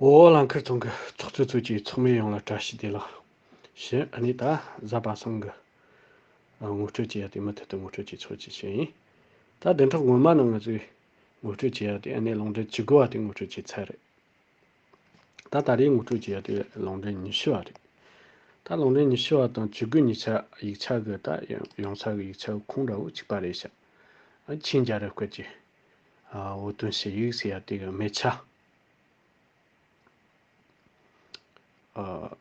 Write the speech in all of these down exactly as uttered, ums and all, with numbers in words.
ཨོ་ལང་ཁར་ཚང་གི་ཚོགས་གཙོ་ཚོས་ཀྱི་ཚོགས་མི་ཡོངས་ལ་བཀྲ་ཤིས་བདེ་ལེགས་ཞུ། ཨ་ནི་ད་གཟའ་པ་སངས་གི་ངོ་སྤྲོད་བྱེད་ཡ་དེ་མུ་མཐུད་དུ་ངོ་སྤྲོད་བྱེད་ཆོག་ཅེས་བཤད་ཡིན། ད་བདུན་ཕྲག་སྔོན་མ་ནང་ང་ཚོས་ངོ་སྤྲོད་བྱེད་ཡ་དེ་ཨ་ནི་ལུང་འདྲེན་བཅུ་དགུ་བ་དེ་ངོ་སྤྲོད་བྱས་ཚར་རེད། ད་ད་རེས་ངོ་སྤྲོད་བྱེད་ཡ་དེ་ལུང་འདྲེན་ཉི་ཤུ་བ་རེད། ད་ལུང་འདྲེན་ཉི་ཤུ་བ་དང་བཅུ་དགུ་གཉིས་ཆ་ཡིག་ཆ་གི་ད་ཡོང་ཡོང་ས་གི་ཡིག་ཆ་གི་ཁུངས་འདྲ་བོ་གཅིག་པ་རེད་ཤག་ཨ་ཆིང་རྒྱལ་རབས་སྐོར་གྱི་ཨ་འུ་དུམ་ཞི་ཡིག་ཟེར་ཡ་དེ་གི་མེ་ཆ། ཨ་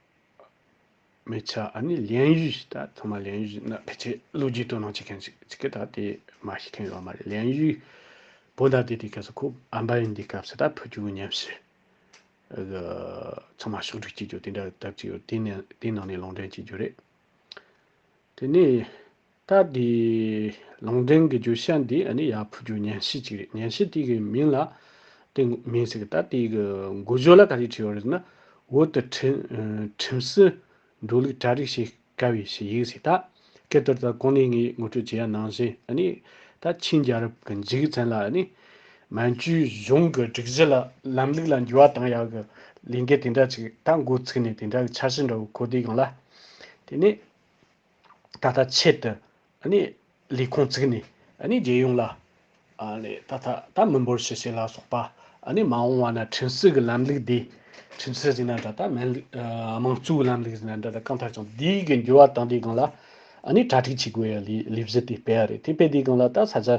མེ་ཆ་ཨ་ནི་连玉། ད་ཚང་མ་连玉ན་ཕལ་ཆེར་ལོ་རྒྱུས་དོ་སྣང་བྱེད་མཁན་ཞིག་ཅིག་གི་ད་དེ་མ་ཤེས་མཁན་ཡོད་མ་རེད།连玉 བོད་ཟླ་དེ་དུས་སྐབས་སུ་ཁོ་ཨམ་པ་ཡིན་དུས་སྐབས་སུ་ད་ཕུལ་རྒྱུ་གི་ཉམས་ཞིབ་གི་ཚང་མ་ཕྱོགས་སྒྲིག་བྱེད་རྒྱུ་དེ་འདྲ་གི་སྟབས་ཅིག་ཡོད། དེ་ནས་དེ་ནང་ནས་ལུང་འདྲེན་བྱེད་རྒྱུ་རེད། དེ་ནས་ད་དེ་ལུང་འདྲེན་གྱི་བརྗོད་བྱ་འདི་ཨ་ནི་ཡར་ཕུལ་རྒྱུ་ཉན་ཞིབ་ཅིག་རེད། ཉན་ཞིབ་དེ་གི་མིང་ལ་དེ་མིང་ཟེར་གི་ད་དེ་གི་འགོ་བརྗོད་ལ་ག་རེ་བྲིས་ཡོད་རེད་ན། བོད་དུ་ཁྲིམས་ཁྲིམས་སྲོལ་འགྲོ་ལུགས་གྲ་སྒྲིག་བྱེད་དཀའ་བའི་ཞི་ཡིག་ཟེར། ད་སྐད་དོར་ད་གོང་ནས་ངས་ངོ་སྤྲོད་བྱས་ཡ་ནང་བཞིན་ཨ་ནི་ད་ཆིང་རྒྱལ་རབས་ཀྱི་མཇུག་ཙམ་ལ་ཨ་ནི་མན་ཇུའི་གཞུང་གི་སྒྲིག་གཞི་ལ་ལམ་ལུགས་ལ་འགྱུར་བ་བཏང་ཡ་གི་ལས་འགུལ་དེ་འདྲ་ཅིག་ད་འགོ་ཚུགས་ནས་དེ་འདྲ་གི་འཆར་གཞི་འདྲ་བོ་འཁོར་དུས་སྒང་ལ། དེ་ནས་ད་ལྟ་ཆེད་དུ་ཨ་ནི་ལས་ཁུངས་བཙུགས་ནས་ཨ་ནི་རྒྱལ་ཡོངས་ལ་ཨ་ནི་ད་ལྟ་ད་མི་འབོར་ཞི་བྱེད་ལ་སོགས་པ་ཨ་ནི་མ་འོངས་པ་ན་ཁྲིམས་སྲོལ་གྱི་ལམ་ལུགས་དེ། ཁྲིམས་སྲོལ་ཟེར་ན་འདྲ། ད་མན་ལུགས་ཨ་དམངས་གཙོའི་ལམ་ལུགས་ཟེར་ན་འདྲ། ད་གང་ལྟར་ཀྱང་འདི་གི་འགྱུར་བ་བཏང་དུས་སྒང་ལ་ཨ་ནི་གྲ་སྒྲིག་བྱེད་དགོས་ཡ་ལས་ལས་གཞི་དེ་སྤེལ་ཡ་རེད། དེ་སྤེལ་དུས་སྒང་ལ་ད་ས་ཆ་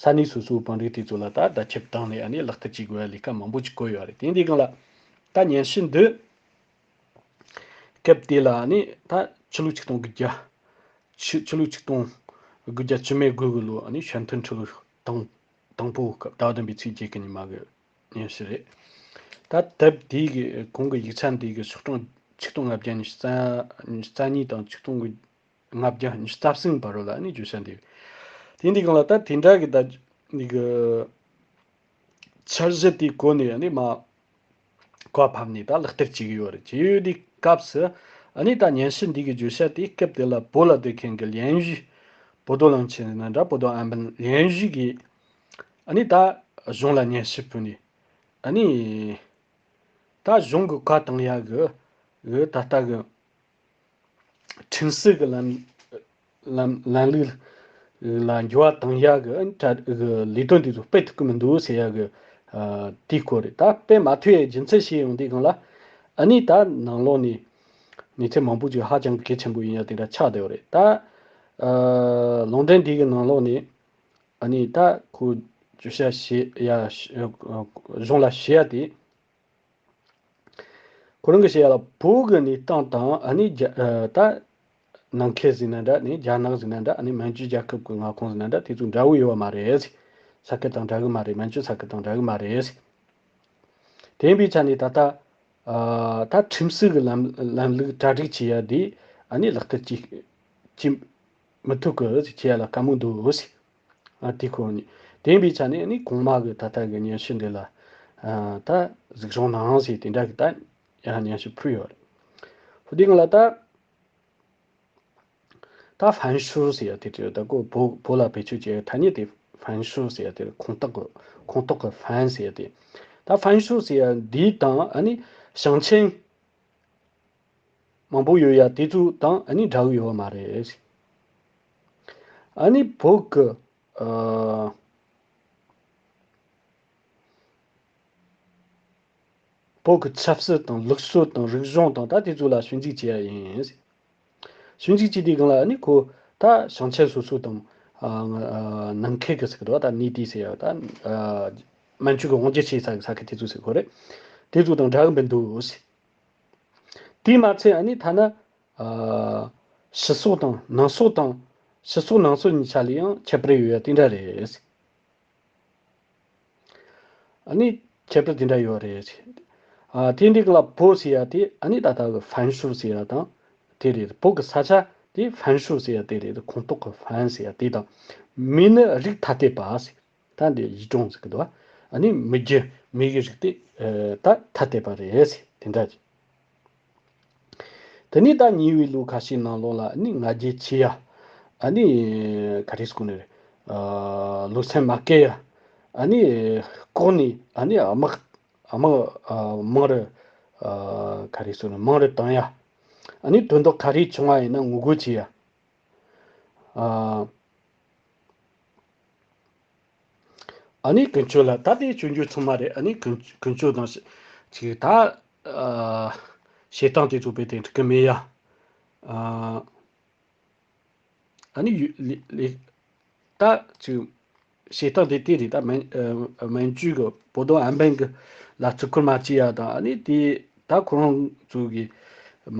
ས་གནས་སོ་སོའི་བང་སྒྲིག་དེ་ཚོ་ལ་ད་བརྡ་ཁྱབ་བཏང་ནས་ཨ་ནི་ལག་བསྟར་བྱེད་དགོས་ཡ་ལས་ཀ་མང་པོ་ཅིག་བཀོད་ཡོད་རེད། དེ་འདི་སྒང་ལ་ད་ཉན་ཞིབ་འདི། སྐབས་དེ་ལ་ནི་ད་ཕྱི་ལོ་ཆིག་སྟོང་དགུ་བརྒྱ། ཕྱི་ཕྱི་ལོ་ཆིག་སྟོང་དགུ་བརྒྱ་བཅུ་མེད་དགུ་གི་ལོ་ནི་ཤན་ཐུན་ཁྲི་ལོ་དང་དང་པོ་སྐབས་ཟླ་བ་བདུན་པའི་ཚེས་བརྒྱད་ཀྱི་ཉི་མ་གི་ཉིན་ཞིག་རེད། ད་དེབ་དེའི་གི་གོང་གི་ཡིག་ཆ་འདི་གི་ཤོག་གྲངས་ཆིག་སྟོང་ལྔ་བརྒྱ་ཉི་ཤུ་རྩ་ཉི་ཤུ་རྩ་གཉིས་དང་ཆིག་སྟོང་གི་ལྔ་བརྒྱ་ཉི་ཤུ་རྩ་གསུམ་བར་རོ་ལ་ནི་བརྗོད་བྱ་འདི། དེ་འདི་གང་ལ་ད་དེ་འདྲ་གི་ད་འདི་གི་འཆར་གཞི་དེའི་སྒོ་ནས་ནི་མ་བཀའ་ཕབ་ནས་ད་ལག་བསྟར་བྱེད་ཀྱི་ཡོད་རེད། བྱེད་ཡོད་དུས་སྐབས་སུ་ཨ་ནི་ད་ཉན་ཞིབ་འདི་གི་བརྗོད་བྱ་དེ་སྐབས་དེ་ལ་བོད་ལ་སྡོད་མཁན་གྱི་连玉། 博多人ཟེར་ན་འདྲ། 博多安邦连玉གིས་ཨ་ནི་ད་གཞུང་ལ་ཉན་ཞིབ་ཕུལ་ནས་ཨ་ནི་ད་གཞུང་གི་བཀའ་བཏང་ཡག་གི་གི་ད་ལྟ་གི་ཁྲིམས་སྲོལ་གྱི་ལམ་ལམ་ལམ་ལུགས་ལ་འགྱུར་བ་བཏང་ཡག་གི་གྲ་གི་ལས་དོན་དེ་ཚོ་སྤེལ་ཐུབ་ཀྱི་མི་འདུག་ཟེར་ཡག་གི་ཨ་དེའི་སྐོར་རེད། ད་སྤེལ་མ་ཐུབ་ཡའི་རྒྱུ་མཚན་ཤེས་ཡོང་དུས་སྒང་ལ་ཨ་ནི་ད་ནང་ལོགས་ནས་གནས་ཚུལ་མང་པོ་ཅིག་ཧ་ཅང་གལ་ཆེན་པོ་ཡིན་ཡ་དེ་འདྲ་ཆགས་བསྡད་ཡོད་རེད། ད་ཨ་ལུང་འདྲེན་དེ་གི་ནང་ལོགས་ནས་ཨ་ནི་ད་ཁོ་བརྗོད་བྱ་བྱེད་ཡ་གཞུང་ལ་བྱེད་ཡ་དེ། ཁོ་རང་གི་བཤད་ཡ་ལ་བོད་ཀྱི་གནས་སྟངས་དང་ཨ་ནི་རྒྱ་ཨ་ད་ནང་ཁུལ་ཟེར་ན་འདྲ། ནི་རྒྱ་ནག་ཟེར་ན་འདྲ། ཨ་ནི་མན་ཇུ་རྒྱལ་ཁབ་ཀྱི་མངའ་ཁོངས་ཟེར་ན་འདྲ། དེ་ཚོ་འདྲ་བོ་ཡོད་པ་མ་རེད། ས་ཁུལ་དང་འདྲ་གི་མ་རེད། མན་ཇུ་ས་ཁུལ་དང་འདྲ་གི་མ་རེད། དེ་ཡིན་པའི་ཆ་ནས་ད་ལྟ་ཨ་ད་ཁྲིམས་སྲོལ་གྱི་ལམ་ལམ་ལུགས་གྲ་སྒྲིག་བྱེད་ཡ་དེ་ཨ་ནི་ལག་བསྟར་བྱེད་བྱེད་མི་ཐུབ་གི་ཟེར། བྱེད་ཡ་ལ་དཀའ་མོ་འདུག་ཟེར། ཨ་དེ་ཁོ་ནི་དེ་ཡིན་པའི་ཆ་ནས་ནི་གོང་མ་གི་ད་ལྟ་གི་སྙན་ཞུ་འདི་ལ་ཨ་ད་གཟིགས་རོགས་གནང་ཟེར་དེ་འདྲ་གི་ད་ཡང་སྙན་ཞུ་ཕུལ་ཡོད་རེད། ཧུ་དེ་ང་ལ་ད་ད་翻书ཟེར་ཡ་དེ་དེ་ད་ཁོ་བོད་བོད་ལ་བེད་སྤྱོད་བྱེད་ཡ་ཐ་སྙད་དེ་翻书ཟེར་ཡ་དེ་ཁོངས་གཏོགས་གི་ཁོངས་གཏོགས་གི་翻ཟེར་ཡ་དེ། ད翻书ཟེར་ཡ་འདི་དང་ཨ་ནི་ཞང་ཆེན་མང་པོ་ཡོད་ཡ་དེ་ཚོ་དང་ཨ་ནི་འདྲ་གི་ཡོད་མ་རེད། ཨ་ནི་བོད་ཀྱི་ཨ་བོད་ཀྱི་ཆབ་སྲིད་དང་ལུགས་སྲོལ་དང་རིག་གཞུང་དང་ད་དེ་ཚོ་ལ་ཞིབ་འཇུག་བྱེད་ཡ་ཡིན། ཞིབ་འཇུག་བྱེད་དུས་སྒང་ལ་ཨ་ནི་ཁོ་ད་ཞང་ཆེན་སོ་སོ་དང་ཨ་ནང་ཁུལ་གྱི་ཟེར་གི་འདུག་ད་内地ཟེར་ཡ་ད་ཨ་མན་ཇུ་གི་དབང་སྒྱུར་བྱེད་ས་གི་ས་ཁུལ་དེ་ཚོ་ཟེར་དགོས་རེད། དེ་ཚོ་དང་འདྲ་གི་མི་འདུག་དེས་མ་ཚད་ཨ་ནི་ཐ་ན་ཨ་ཕྱི་སོག་དང་ནང་སོག་དང་ཕྱི་སོག་ནང་སོག་གཉིས་ཆ་ལ་ཡང་ཁྱད་པར་ཡོད་ཡ་དེ་འདྲ་རེད། ཨ་ནི་ཁྱད་པར་དེ་འདྲ་ཡོད་རེད། ཨ་དེ་འདྲའི་གི་ལ་བོད་ཟེར་ཡ་དེ་ཨ་ནི་ད་ལྟ་གི་翻书ཟེར་ཡ་དང་དེ་རེད། བོད་གི་ས་ཆ་དེ翻书ཟེར་ཡ་དེ་རེད། ཁོངས་གཏོགས་གི་翻ཟེར་ཡ་དེ་དང་མི་ནི་རིགས་ཐ་དད་པ་ཟེར། ད་འདི་ཡིད་གྲོང་ཟེར་གི་འདུག་ཨ་ནི་མི་རྒྱུ་མི་གི་རིགས་དེ་ཨ་ད་ཐ་དད་པ་རེད་ཟེར་དེ་འདྲ་ཅིག་དེ་ནས་ད་ཉེ་བའི་ལོ་ཁ་ཤས་ནང་ལོགས་ལ་ཨ་ནི་ང་རྒྱལ་ཆེ་ཡ། ཨ་ནི་ག་རེ་ཟེར་དགོས་ནི་རེད། ཨ་བློ་སེམས་མ་བསྐྱེད་ཡ། ཨ་ནི་ལྐོག་ནས་ཨ་ནི་དམག་དམག་ཨ་མང་རུ་ ཨ་ག་རེ་ཟེར་ན་མང་རུ་བཏང་ཡ། ཨ་ནི་དོན་དག་ག་རེ་བྱུང་བ་ཡིན་ན་ངོ་རྒོལ་བྱེད་ཡ། ཨ་ཨ་ནི་ཀུན་སྤྱོད་ལ་ད་དེ་སྐྱོན་བརྗོད་ཚང་མ་རེད། ཨ་ནི་ཀུན་ཀུན་སྤྱོད་དང་ཅིག་ད་ཨ་བྱེད་སྟངས་དེ་ཚོ་དཔེ་དེ་འགྲིག་གི་མེད་ཡ། ཨ་ཨ་ནི་ཡུ་ལི་ལི་ད་ཅིག་བྱེད་སྟངས་དེ་དེ་རེད། ད་མན་ཨ་མན་ཇུ་གི་པོ་ཏོ་ཨན་པན་གི་ལ་བརྩི་བཀུར་མ་བྱེད་ཡ་དང་། ཨ་ནི་དེ་ད་ཁོ་རང་ཚོ་གི་མ་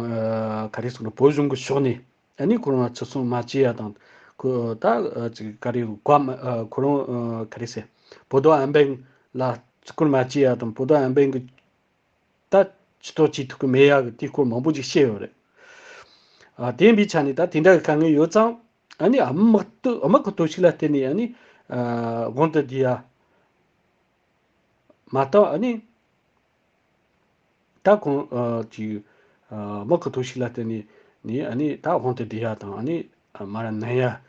ག་རེ་ཟེར་ན་བོད་གཞུང་གི་ཕྱོགས་ནས་ཨ་ནི་ཁོ་རང་ལ་ཚུར་སོང་མ་བྱེད་ཡ་དང་། ཁོ་ད་ཨ་ཅིག་ག་རེ་བཀའ་མ་ཨ་ཁོ་རང་ཨ་ག་རེ་ཟེར་པོ་ཏོ་ཨན་པན་ལ་བརྩི་བཀུར་མ་བྱེད་ཡ་དང་། པོ་ཏོ་ཨན་པན་གི་ད་ཇུས་གཏོགས་བྱེད་ཐུབ་ཀྱི་མེད་ཡག་གི་དེའི་སྐོར་མང་པོ་ཅིག་བཤད་ཡོད་རེད། ཨ་དེ་ཡིན་པའི་ཆ་ནས་ད་དེ་འདྲ་གི་དཀའ་ངལ་ཡོད་ཙང་། ཨ་ནི་དམག་ཏུ་དམག་གི་གཏོར་བཤིག་ལ་བརྟེན་ནས་ཨ་ནི་ཨ་དབང་དུ་བསྡུས་ཡ་མ་གཏོགས། ཨ་ནི་ད་ཁོང་ཨ་ཅིག་ཨ་དམག་གི་གཏོར་བཤིག་ལ་བརྟེན་ནས་ནི་ཨ་ནི་ད་དབང་དུ་བསྡུས་ཡ་དང་། ཨ་ནི་མར་མནན་ཡ་ཨ་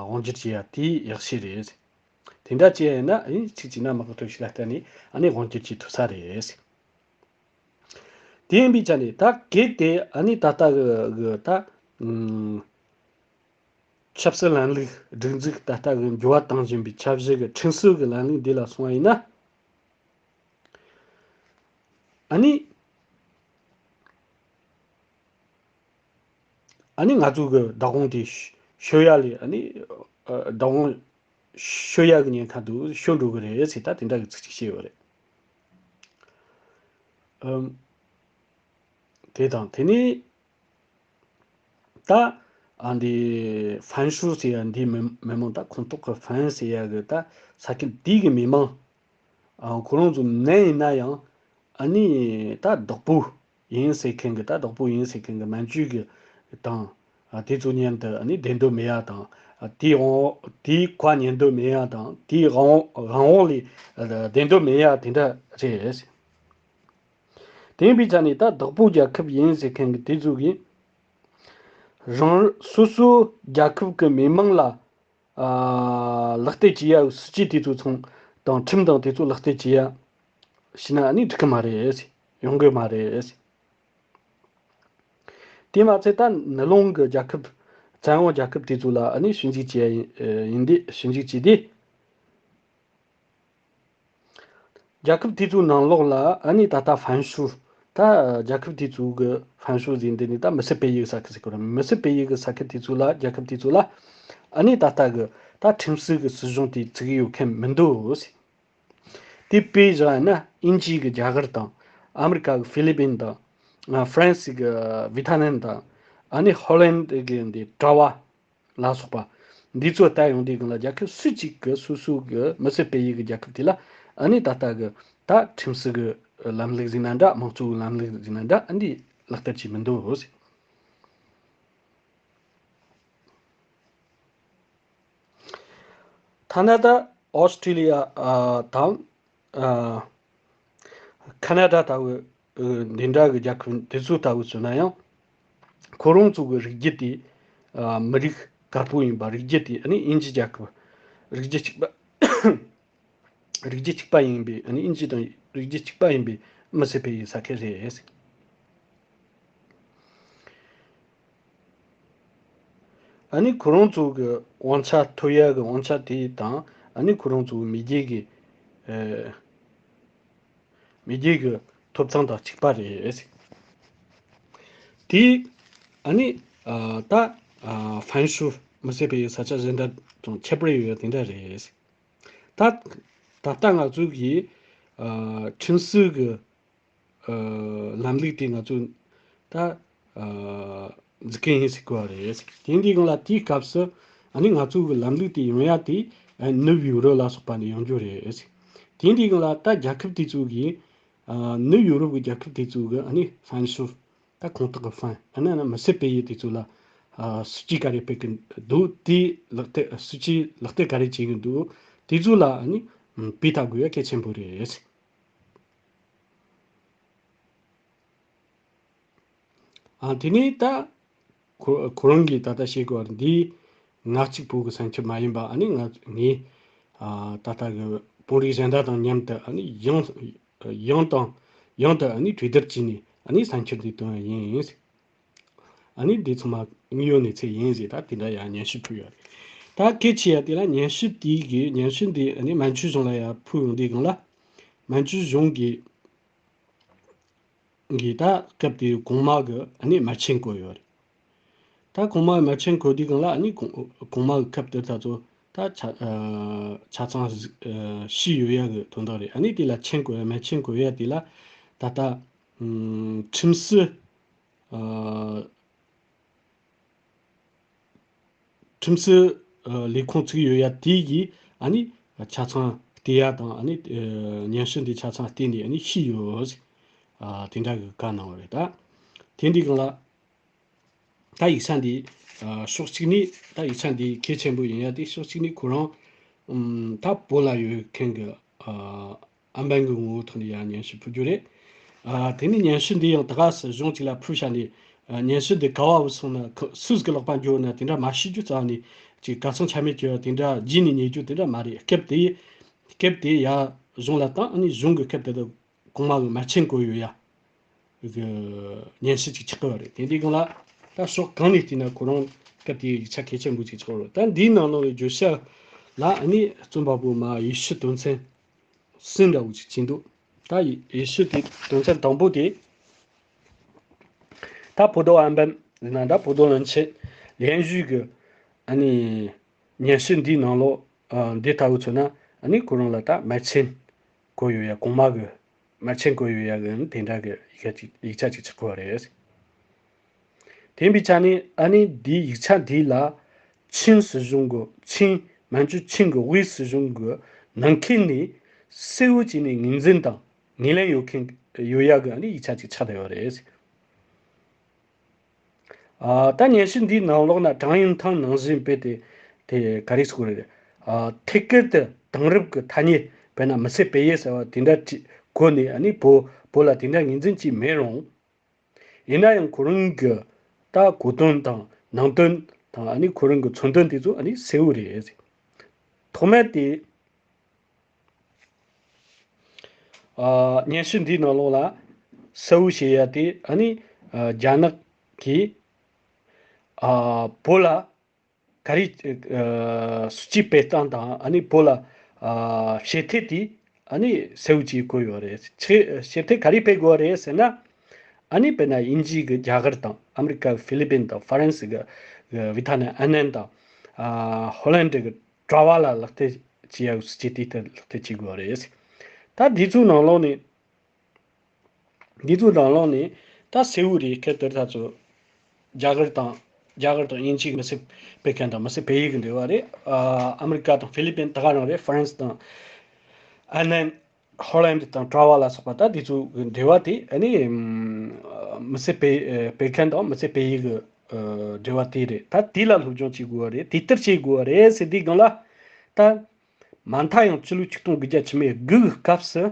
དབང་སྒྱུར་བྱེད་ཡ་དེ་ཡག་ཤོས་རེད། དེ་འདྲ་བྱས་ན་ཨ་ནི་གཅིག་བྱས་ན་དམག་གི་གཏོར་བཤིག་ལ་བརྟེན་ནས་ཨ་ནི་དབང་སྒྱུར་བྱེད་ཐུབ་ས་རེད། དེ་ཡིན་པའི་ཆ་ནས་ད་གལ་ཏེ་ཨ་ནི་ད་ལྟ་གི་གི་ད་ཨུམ་ཆབ་སྲིད་ལམ་ལུགས་སྒྲིག་འཛུགས་ད་ལྟ་གི་འགྱུར་བ་གཏོང་བཞིན་པའི་འཆར་གཞི་གི་ཁྲིམས་སྲོལ་གི་ལམ་ལུགས་འདི་ལ་སོང་བ་ཡིན་ན། ཨ་ནི། ཨ་ནི་ང་ཚོ་གི་བདག་དབང་དེ་ཤོ་ཤོར་ཡ་ལས། ཨ་ནི་ཨ་བདག་དབང་ཤོར་ཡ་གི་ཉེན་ཁ་འདུག་ཤོར་འགྲོ་གི་རེད་ཟེར་ད་དེ་འདྲ་གི་ཚིག་ཅིག་བཤད་ཡོད་རེད། ཨམ། དེ་དང་དེ་ནས་ད་ཨ་འདི་ཧྥན་ཧྲུའུ་ཟེར་ཡ་འདི་མི་མི་མང་ད་ཁོངས་གཏོགས་གི་ཧྥན་ཟེར་ཡ་གི་ད་ས་ཁུལ་དེའི་གི་མི་མང་། ཨ་ཁོ་རང་ཚོ་ནན་ཡིན་ན་ཡང་། ཨ་ནི་ད་བདག་པོ་ཡིན་ཟེར་མཁན་གི་ད་བདག་པོ་ཡིན་ཟེར་མཁན་གི་མན་ཇུ་གི་དང་། ཨ་དེ་ཚོ་མཉམ་དུ་ཨ་ནི་བདེ་འདོད་མེད་ཡ་དང་། ཨ་དེའི་དབང་དེའི་བཀའ་ཉན་འདོད་མེད་ཡ་དང་། དེའི་དབང་དབང་འོག་ལས་ཨ་བདེ་འདོད་མེད་ཡ་དེ་འདྲ་རེད། དེ་ཡིན་པའི་ཆ་ནས་ད་བདག་པོ་རྒྱལ་ཁབ་ཡིན་ཟེར་མཁན་གི་དེ་ཚོ་གིས་རང་སོ་སོའི་རྒྱལ་ཁབ་ཀྱི་མི་མང་ལ་ཨ་ལག་བསྟར་བྱེད་ཡ་སྲིད་ཇུས་དེ་ཚོ་ཚང་དང་ཁྲིམས་དང་དེ་ཚོ་ལག་བསྟར་བྱེད་ཡ་བྱས་ན་ཨ་ནི་འགྲིག་གི་མ་རེད། ཡོང་གི་མ་རེད། དེ་མ་ཚད་ད་ནུབ་ལོང་གི་རྒྱལ་ཁབ་བཙན་འོག་རྒྱལ་ཁབ་དེ་ཚོ་ལ་ཨ་ནི་ཞིབ་འཇུག་བྱེད་ཡ་ཡིན་ཡིན་དེ་ཞིབ་འཇུག་བྱས་ཏེ། རྒྱལ་ཁབ་དེ་ཚོའི་ནང་ལོགས་ལ་ཨ་ནི་ད་ལྟ་ཧྥན་ཧྲུའུ། ད་རྒྱལ་ཁབ་དེ་ཚོའི་གི་ཧྥན་ཧྲུའུ་ཟེར་འདི་ནི་ད་མི་སེར་སྤེལ་ཡུལ་ས་ཁུལ་ཟེར་གོ་ར། མི་སེར་སྤེལ་ཡུལ་གི་ས་ཁུལ་དེ་ཚོ་ལ་རྒྱལ་ཁབ་དེ་ཚོ་ལ་ཨ་ནི་ད་ལྟ་གི་ད་ཁྲིམས་སྲོལ་གི་སྲིད་གཞུང་དེ་བཙུགས་ཡོད་མཁན་མི་འདུག་ཟེར། དེ་དཔེ་བཞག་ན་དབྱིན་ཇི་གི་རྒྱ་གར་དང་། ཨ་མི་རི་ཀ་གི་ཧྥི་ལི་པིན་དང་། ཨ་ཧྥ་རན་སི་གི་ཝི་ཐ་ནམ་དང་། ཨ་ནི་ཧོ་ལན་གི་འདི་ཀྲ་བ། ལ་སོགས་པ། འདི་ཚོ་ལྟ་ཡོང་དུས་སྒང་ལ་རྒྱལ་ཁབ་སུ་གཅིག་གི་སོ་སོ་གི་མི་སེར་སྤེལ་ཡུལ་གི་རྒྱལ་ཁབ་དེ་ལ་ཨ་ནི་ད་ལྟ་གི་ད་ཁྲིམས་སྲོལ་གི་ལམ་ལུགས་ཟིན་ན་འདྲ། དམངས་གཙོ་གི་ལམ་ལུགས་ཟིན་ན་འདྲ། ཨ་འདི་ལག་བསྟར་བྱེད་མི་འདུག་ཟེར། ཐ་ན་ད་ཨོ་སི་ཀྲི་ལི་ཡ་ཨ་དང་། ཨ་ཁ་ན་ཌ་ལྟ་བུ་ཨ་འདི་འདྲ་གི་རྒྱལ་ཁབ་འདི་ཚོ་ལྟ་བུ་བྱུང་ན་ཡང་། ཁོ་རང་ཚོ་གི་རིགས་རྒྱུད་དེ་ཨ་མི་རིགས་དཀར་པོ་ཡིན་པ། རིགས་རྒྱུད་དེ་ཨ་ནི་དབྱིན་ཇི་རྒྱལ་ཁབ་རིགས་རྒྱུད་གཅིག་པ་རིགས་རྒྱུད་གཅིག་པ་ཡིན་པའི། ཨ་ནི་དབྱིན་ཇི་དང་རིགས་རྒྱུད་གཅིག་པ་ཡིན་པའི་མི་སེར་སྤེལ་ཡུལ་ས་ཁུལ་རེད། ཨ་ནི་ཁོ་རང་ཚོ་གི་དབང་ཆ་ཐོབ་ཡ་གི་དབང་ཆ་དེ་དང་། ཨ་ནི་ཁོ་རང་ཚོ་མེས་རྒྱལ་གི་ཨེ་མེས་རྒྱལ་གི་ཐོབ་ཐང་དང་གཅིག་པ་རེད། དེ་ཨ་ནི་ཨ་ད་ཨ་ཧྥན་ཧྲུའུ་མི་སེར་སྤེལ་ཡུལ་ས་ཆ་གཞན་དག་དང་ཁྱད་པར་ཡོད་ཡ་དེ་འདྲ་རེད། ད་ད་ལྟ་ང་ཚོ་གི་ཨ་ཁྲིམས་སྲོལ་གི་ཨ་ལམ་ལུགས་དེ་ང་ཚོས་ད་ཨ་འཛུགས་མཁན་ཡིན་ཟེར་གོ་བ་རེད། དེ་འདི་སྒང་ལ་དེའི་སྐབས་སུ་ཨ་ནི་ང་ཚོ་གི་ལམ་ལུགས་དེ་ཡོང་ཡ་དེ་ཨ་ནུབ་ཡུ་རོབ་ལ་སོགས་པ་ནས་ཡོང་རྒྱུ་རེད། དེ་འདི་སྒང་ལ་ད་རྒྱལ་ཁབ་དེ་ཚོ་གིས་ཨ་ནུབ་ཡུ་རོབ་ཀྱི་རྒྱལ་ཁབ་དེ་ཚོ་གི་ཨ་ནི་ཧྥན་ཧྲུའུ། ད་ཁོངས་གཏོགས་ཀྱི་ཧྥན། ཨ་ནི་ཨ་ནི་མི་སེར་སྤེལ་ཡུལ་དེ་ཚོ་ལ་ཨ་སྲིད་ཇུས་ག་རེ་སྤེལ་གི་འདུག་དེ་ལག་བསྟར། སྲིད་ཇུས་ལག་བསྟར་ག་རེ་བྱེད་གི་འདུག་དེ་ཚོ་ལ་ཨ་ནི་ཨམ་དཔེ་ལྟ་དགོས་ཡ་གལ་ཆེན་པོ་རེད། ཨ་དེ་ནས་ད་ཁོ་ཁོ་རང་གིས་ད་ལྟ་བཤད་དགོས་པ་འདི་ང་གཅིག་པོ་གི་སེམས་ཁྲལ་མ་ཡིན་པ། ཨ་ནི་ང་ངས་ཨ་ད་ལྟ་གི་དཔོན་རིགས་གཞན་དག་དང་མཉམ་དུ་ཨ་ནི་ཡང་ཡང་དང་ ཡང་དུ་ཨ་ནི་གྲོས་བསྡུར་བྱས་ནས་ཨ་ནི་ས་འཁྱེར་འདི་བཏོན་ཡ་ཡིན། ཨ་ནི་འདི་ཚང་མ་དངོས་ཡོད་གནས་ཚུལ་ཡིན་ཟེར། ད་དེ་འདྲ་ཡང་སྙན་ཞུ་ཕུལ་ཡོད་རེད། ད་གལ་ཆེ་ཡ་དེ་ལ་སྙན་ཞུ་དེའི་གི་སྙན་ཞུ་འདི་ཨ་ནི་མན་ཇུ་གཞུང་ལ་ཡང་ཕུལ་ཡོང་དུས་སྒང་ལ། མན་ཇུ་གཞུང་གི་གི་ད་སྐབས་དེའི་གོང་མ་གི་ཨ་ནི་མར་ཆན་བཀོད་ཡོད་རེད། ད་གོང་མ་མར་ཆན་བཀོད་དུས་སྒང་ལ་ཨ་ནི་གོང་གོང་མ་གི་སྐབས་དེར་ད་ཚོ་ད་ཆ་ཨ་ཆ་ཚང་ཨ་ཤི་ཡོད་ཡ་གི་དོན་དག་རེད། ཨ་ནི་དེ་ལ་ཆན་བཀོད་ཡ་མར་ཆན་བཀོད་ཡ་དེ་ལ་ད་ལྟ་ཨམ་ཁྲིམས་སྲིད་ཨ་ཁྲིམས་སྲིད་ཨ་ལས་ཁུངས་བཙུགས་ཡོད་ཡ་དེ་གིས་ཨ་ནི་ཆ་ཚང་བལྟས་ཡ་དང་། ཨ་ནི་ཨ་སྙན་ཞུ་འདི་ཆ་ཚང་བལྟས་ནས་ཨ་ནི་ཤི་ཡོད་ཟེར། ཨ་དེ་འདྲ་གི་བཀའ་གནང་བ་རེད། ད་དེ་འདི་སྒང་ལ་ད་ཡིག་ཆ་འདི་ཨ་ཕྱོགས་གཅིག་ནས་ད་ཡིག་ཆ་འདི་གལ་ཆེན་པོ་ཡིན་ཡ་དེ་ཕྱོགས་གཅིག་ནས་ཁོ་རང་ཨམ་ད་བོད་ལ་ཡོད་མཁན་གི་ཨ་ཨམ་བན་གི་ངོ་བོ་ཐོག་ནས་ཡང་སྙན་ཞུ་ཕུལ་རྒྱུ་རེད། ཨ་དེ་ནས་སྙན་ཞུ་འདི་ཡང་ད་ག་སེ་གཞུང་གཅིག་ལ་ཕུལ་བཞག་ནས། ཨ་སྙན་ཞུ་འདི་ག་བ་བུད་སོང་ན་ཁ་སུས་གི་ལག་པ་འགྱོ་ན་དེ་འདྲ་མ་ཤེས་རྒྱུ་རྩ་བ་ནས་ཅིག་གར་སོང་ཆ་མེད་ཀྱི་དེ་འདྲ་རྗེས་ནས་ཉེས་རྒྱུ་དེ་འདྲ་མ་རེད། སྐབས་དེ་སྐབས་དེ་ཡ་གཞུང་ལ་བཏང་། ཨ་ནི་གཞུང་གི་སྐབས་དེ་དུ་གོང་མ་གི་མར་ཆན་བཀོད་ཡོད་ཡ་གི་སྙན་ཞུ་ཅིག་ཆགས་ཀྱི་ཡོད་རེད། དེ་འདི་སྒང་ལ་ད་ཕྱོགས་གང་ནས་བལྟས་ན་ཁོ་རང་སྐབས་དེའི་ཡིག་ཆ་གལ་ཆེན་པོ་ཅིག་ཆགས་ཀྱི་ཡོད་རེད། ད་འདིའི་ནང་ལོགས་ཀྱི་བརྗོད་བྱ་ལ་ཨ་ནི་རྩོམ་པ་པོ་མ་ཡེ་ཤུ་དོན་ཚན་གསུམ་འདྲ་བོ་ཅིག་བྱིན་འདུག་ད་ཡེ་ཡེ་ཤུ་དེ་དོན་ཚན་དང་པོ་དེ། ད་普渡安保ཟེར་ན་ད་普渡人权连续གི་ཨ་ནི་སྙན་ཞུ་འདིའི་ནང་ལོགས་ཨ་འདི་ལྟ་བུ་མཚོན་ན་ཨ་ནི་ཁོ་རང་ལ་ད་མར་ཆན་བཀོད་ཡོད་ཡ། གོང་མ་གི་མར་ཆན་བཀོད་ཡོད་ཡ་གི་དེ་འདྲ་གི་ཡིག་ཆ་ཅིག་ཡིག་ཆ་ཅིག་ཆགས་ཀྱི་ཡོད་རེད། དེ་ཡིན་པའི་ཆ་ནས་ཨ་ནི་འདིའི་ཡིག་ཆ་འདི་ལ་ཆིན་སྲིད་གཞུང་གི་ཆིན་མན་ཇུ་ཆིན་གྱི་དབུས་སྲིད་གཞུང་གི་ནང་ཁུལ་ནས་གསལ་བོ་བྱས་ནས་ངོས་འཛིན་དང་ངོས་ལེན་ཡོད་མཁན་ཡོད་ཡ་གི་ཨ་ནི་ཡིག་ཆ་ཅིག་ཆགས་བསྡད་ཡོད་རེད། ཨ་ད་སྙན་ཞུ་འདིའི་ནང་ལོགས་ན་ཀྲང་ཡུན་ཐང་ནང་བཞིན་དཔེ་དེ་དེ་ག་རེ་ཟེར་དགོས་རེད། ཨ་ཐད་ཀར་དུ་དེང་རབས་ཀྱི་ཐ་སྙད་དཔེར་ན་མི་སེར་སྤེལ་ཡུལ་ཟེར་བ་དེ་འདྲ་ཅིག་བཀོད་ནས་ཨ་ནི་བོད་བོད་ལ་དེ་འདྲ་ངོས་འཛིན་ཅིག་མེད་རུང་། ཡིན་ན་ཡང་ཁོ་རང་གི་ད་གོ་དོན་དང་ནང་དོན་དང་ཨ་ནི་ཁོ་རང་གི་མཚོན་དོན་དེ་ཚོ་ཨ་ནི་གསལ་བོ་རེད། ཐོག་མར་དེ་ཨ་སྙན་ཞུ་འདིའི་ནང་ལོགས་ལ་གསལ་བོ་བྱེད་ཡ་དེ་ཨ་ནི་ཨ་རྒྱ་ནག་གིས་ཨ་བོད་ལ་ག་རེ་ཨ་སྲིད་ཇུས་སྤེལ་སྟངས་དང་ཨ་ནི་བོད་ལ་ཨ་བྱེད་ཐབས་དེ་ཨ་ནི་གསལ་བོ་ཅིག་བཀོད་ཡོད་རེད། ཆེ་བྱེད་ཐབས་ག་རེ་སྤེལ་དགོས་རེད་ཟེར་ན། ཨ་ནི་དཔེར་ན་དབྱིན་ཇི་གི་རྒྱ་གར་དང་ཨ་མི་རི་ཀ་ཧྥི་ལི་པིན་དང་ཧྥ་རན་སི་གི་ཝི་ཐ་ནམ་ཨན་ནན་དང་ཧོ་ལན་ཌི་གི་ཀྲ་ཝ་ལ་ལག་དེབ་བྱེད་ཡག་སྲིད་ཇུས་དེ་ལྟར་ལག་དེབ་བྱེད་དགོས་རེད། ད་འདི་ཚོའི་ནང་ལོགས་ནས་འདི་ཚོའི་ནང་ལོགས་ནས་ད་གསལ་བོ་རེད། ཁེ་དེར་ད་ཚོ་རྒྱ་གར་དང་རྒྱ་གར་དང་དབྱིན་ཇི་གི་མི་སེར་སྤེལ་མཁན་དང་མི་སེར་སྤེལ་ཡུལ་གི་འབྲེལ་བ་རེད། ཨ་ཨ་མི་རི་ཀ་དང་ཧྥི་ལི་པིན་ད་ག་རང་རེད། ཧྥ་རན་སི་དང་ཨན་ནན་ཧོ་ལན་ཌི་དང་ཀྲ་ཝ་ལ་སོགས་པ་ད་འདི་ཚོ་གི་འབྲེལ་བ་དེ་ཨ་ནི་མི་སེར་སྤེལ་སྤེལ་མཁན་དང་མི་སེར་སྤེལ་ཡུལ་གི་འབྲེལ་བ་དེ་རེད། ད་དེ་ལ་སློབ་སྦྱོང་བྱེད་དགོས་པ་རེད། དེ་ལྟར་བྱེད་དགོས་པ་རེད་ཟེར་དུས་སྒང་ལ་ད་མ་མཐའ་ཡང་ཕྱི་ལོ་ཆིག་སྟོང་དགུ་བརྒྱ་ཁྲི་མེད་དགུ་གི་སྐབས་སུ་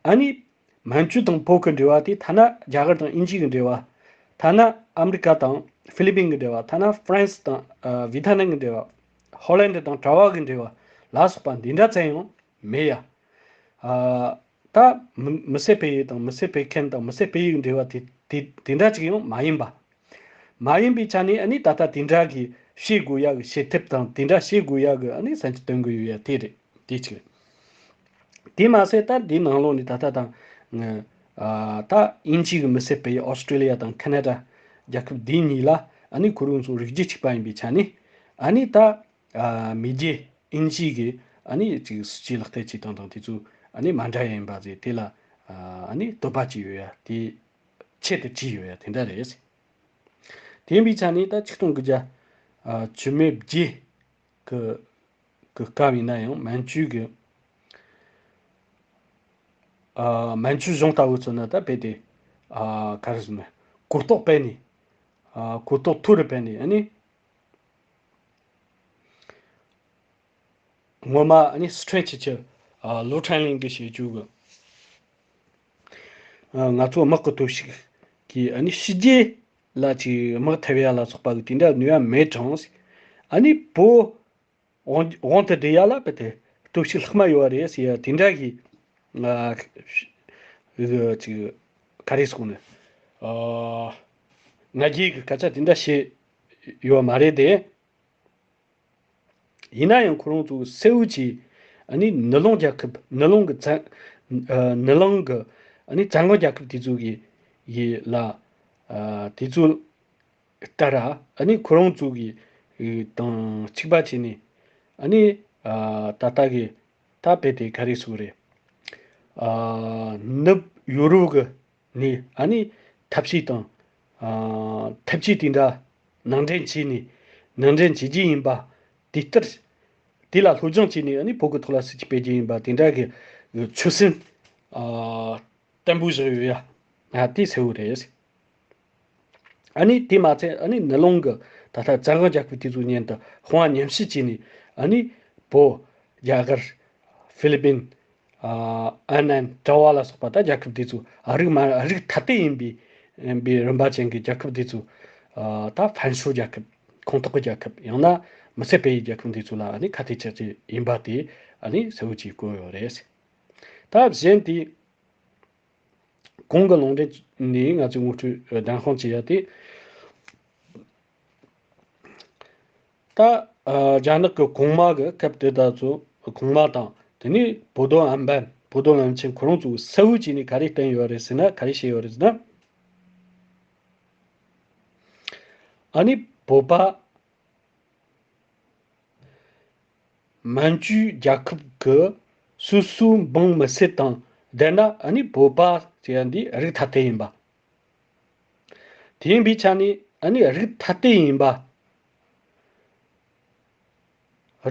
ཨ་ནི་མན་ཇུ་དང་བོད་གི་འབྲེལ་བ་དེ་ཐ་ན་རྒྱ་གར་དང་དབྱིན་ཇི་གི་འབྲེལ་བ། ཐ་ན་ཨ་མི་རི་ཀ་དང་ཧྥི་ལི་པིན་གི་འབྲེལ་བ། ཐ་ན་ཧྥ་རན་སི་དང་ཨ་ཝི་ཐ་ནམ་གི་འབྲེལ་བ། ཧོ་ལན་ཌི་དང་ཀྲ་ཝ་གི་འབྲེལ་བ་ལ་སོགས་པ་འདི་འདྲ་ཙམ་ཡང་མེད་ཡ། ཨ་ད་མི་མི་སེར་སྤེལ་ཡུལ་དང་མི་སེར་སྤེལ་མཁན་དང་མི་སེར་སྤེལ་ཡུལ་གི་འབྲེལ་བ་དེ་དེ་དེ་འདྲ་ཅིག་ཡང་མ་ཡིན་པ། མ་ཡིན་པའི་ཆ་ནས་ཨ་ནི་ད་ལྟ་དེ་འདྲ་གི་བྱེད་དགོས་ཡ་གི་བྱེད་ཐབས་དང་དེ་འདྲ་བྱེད་དགོས་ཡ་གི་ཨ་ནི་ས་ཆ་སྟོན་གི་ཡོད་ཡ་དེ་རེད། དེ་གཅིག་རེད། དེ་མ་ཟད་ད་འདིའི་ནང་ལོགས་ནས་ད་ལྟ་དང་ཨ་ད་དབྱིན་ཇི་གི་མི་སེར་སྤེལ་ཡུལ་ཨོ་སི་ཀྲི་ལི་ཡ་དང་ཁ་ན་ཌ་རྒྱལ་ཁབ་འདི་གཉིས་ལ་ཨ་ནི་ཁོ་རང་ཚོ་རིགས་རྒྱུད་གཅིག་པ་ཡིན་པའི་ཆ་ནས་ཨ་ནི་ད་ཨ་མི་རྒྱལ་དབྱིན་ཇི་གི་ཨ་ནི་ཅིག་སྲིད་ཇུས་ལག་བསྟར་བྱེད་སྟངས་དང་དེ་ཚོ་ཨ་ནི་མ་འདྲ་ཡ་ཡིན་པ་ཟེར། དེ་ལ་ཨ་ནི་དོགས་པ་བྱས་ཡོད་ཡ་དེ། ཆེད་དུ་བྲིས་ཡོད་ཡ་དེ་འདྲ་རེད། དེ་ཡིན་པའི་ཆ་ནས་ད་ཆིག་སྟོང་དགུ་བརྒྱ་ཨ་བཅུ་མེད་བརྒྱད་གི་གི་སྐབས་ཡིན་ན་ཡང་མན་ཇུ་གི་ཨ་མན་ཇུ་གཞུང་ལྟ་བུ་མཚོན་ན་ད་རྦད་དེ་ཨ་ག་རེ་ཟེར་ན་གོ་རྟོགས་སྤེལ་ནས་ཨ་གོ་རྟོགས་མཐོ་རུ་སྤེལ་ནས་ཨ་ནི། ངོ་མ་ཨ་ནི་སི་ཁྲོན་ཆེ་ཆེ་ཨ་ལོ་ཁྲང་ལིང་གི་བྱེད་རྒྱུ་གི་ཨ་ང་ཚོ་དམག་གི་སྟོབས་ཤུགས་ཀྱིས་ཨ་ནི་ཕྱི་རྒྱལ་ལ་ཅིག་དམག་ཐེབས་ཡ་ལ་སོགས་པ་གི་དེ་འདྲ་ནུས་པ་མེད་ཀྱང་ཨ་ནི་བོད་དབང་དབང་དུ་བསྡུ་ཡ་ལ་རྦད་དེ་སྟོབས་ཤུགས་ལྷག་མ་ཡོད་རེད་ཟེར་ཡ་དེ་འདྲ་གི་ཨ་ གི་ཅིག་ག་རེ་ཟེར་ནི། ཨ། ང་རྒྱལ་གྱི་སྐད་ཆ་དེ་འདྲ་བཤད་ཡོད་མ་རེད་དེ། ཡིན་ན་ཡང་ཁོ་རང་ཚོ་གསལ་བོ་ཅིག་ཨ་ནི་ནུ་ལོང་རྒྱལ་ཁབ། ནུ་ལོང་གི་བཙན། ཨ། ནུ་ལོང་གི་ཨ་ནི་བཙན་དབང་རྒྱལ་ཁབ་དེ་ཚོ་གི་ཡི་ལ། ཨ། དེ་ཚོ་ལྟར་ཨ་ནི་ཁོ་རང་ཚོ་གི་དང་གཅིག་པ་བྱས་ནས་ཨ་ནི། ཨ། ད་ལྟ་གི་ད་དཔེ་དེ་ག་རེ་ཟེར་རེད། ཨ། ནུབ་ཡོ་རོབ་གི་ནས་ཨ་ནི་ཐབས་ཤེས་དང་། ཨ། ཐབས་ཇུས་དེ་འདྲ་ནང་འདྲེན་བྱས་ནས་ནང་འདྲེན་བྱེད་རྒྱུ་ཡིན་པ། དེ་ལྟར་དེ་ལ་སློབ་སྦྱོང་བྱས་ནས་ཨ་ནི་བོད་ཀྱི་ཐོག་ལ་སྲིད་ཇུས་སྤེལ་རྒྱུ་ཡིན་པ་དེ་འདྲ་གི་ཆོད་སེམས། ཨ། བརྟན་པོ་བཞག་ཡོད་ཡ། ཨ། དེ་གསལ་བོ་རེད། ཨ་ནི་དེ་མ་ཚད་ཨ་ནི་ནུ་ལོང་གི་ད་ལྟ་བཙན་དབང་རྒྱལ་ཁབ་དེ་ཚོ་མཉམ་དུ་དཔུང་པ་མཉམ་གཤིབ་བྱས་ནས་ཨ་ནི་བོད། རྒྱ་གར། ཧྥི་ལི་པིན། ཨ། ཨན་ནན། ཀྲ་བ་ལ་སོགས་པ་ད་རྒྱལ་ཁབ་དེ་ཚོ་ཨ་རིག་མ་རིགས་ཐ་དད་ཡིན་པའི་ཡིན་པའི་རིམ་པ་ཅན་གྱི་རྒྱལ་ཁབ་དེ་ཚོ། ཨ། ད་ཕན་ཤོས་རྒྱལ་ཁབ། ཁོངས་གཏོགས་ཀྱི་རྒྱལ་ཁབ། ཡང་ན་མི་སེར་སྤེལ་ཡུལ་རྒྱལ་ཁབ་དེ་ཚོ་ལ་ཨ་ནི་ཁ་གཏད་གཅོག་རྒྱུ་ཡིན་པ་དེ་ཨ་ནི་གསལ་བོ་ཅིག་བཀོད་ཡོད་རེད། ད་གཞན་དེ། གོང་གི་ལུང་འདྲེན་ནས་ང་ཚོས་ངོ་སྤྲོད་ཨ། སྦྱང་ཁང་བྱེད་ཡ་དེ། ད། ཨ། རྒྱ་ནག་གི་གོང་མ་གི་སྐབས་དེ་དག་ཚོ་གོང་མ་དང་དེ་ནས་པོ་ཏོ་ཨན་པན། པོ་ཏོ་ལོན་ཆིན་ཁོ་རང་ཚོ་གསལ་བོ་བྱས་ནས་ག་རེ་བསྟན་ཡོད་རེད་ཟེར་ན། ག་རེ་བཤད་ཡོད་རེད་ཟེར་ན། ཨ་ནི་བོད་པ་མན་ཇུའི་རྒྱལ་ཁབ་ཀྱི་སོ་སོའི་འབངས་མི་སེར་དང་ལྡན་ན་ཨ་ནི་བོད་པ་ཟེར་ཡ་འདི་རིགས་ཐ་དད་ཡིན་པ། དེ་ཡིན་པའི་ཆ་ནས་ཨ་ནི་རིགས་ཐ་དད་ཡིན་པ།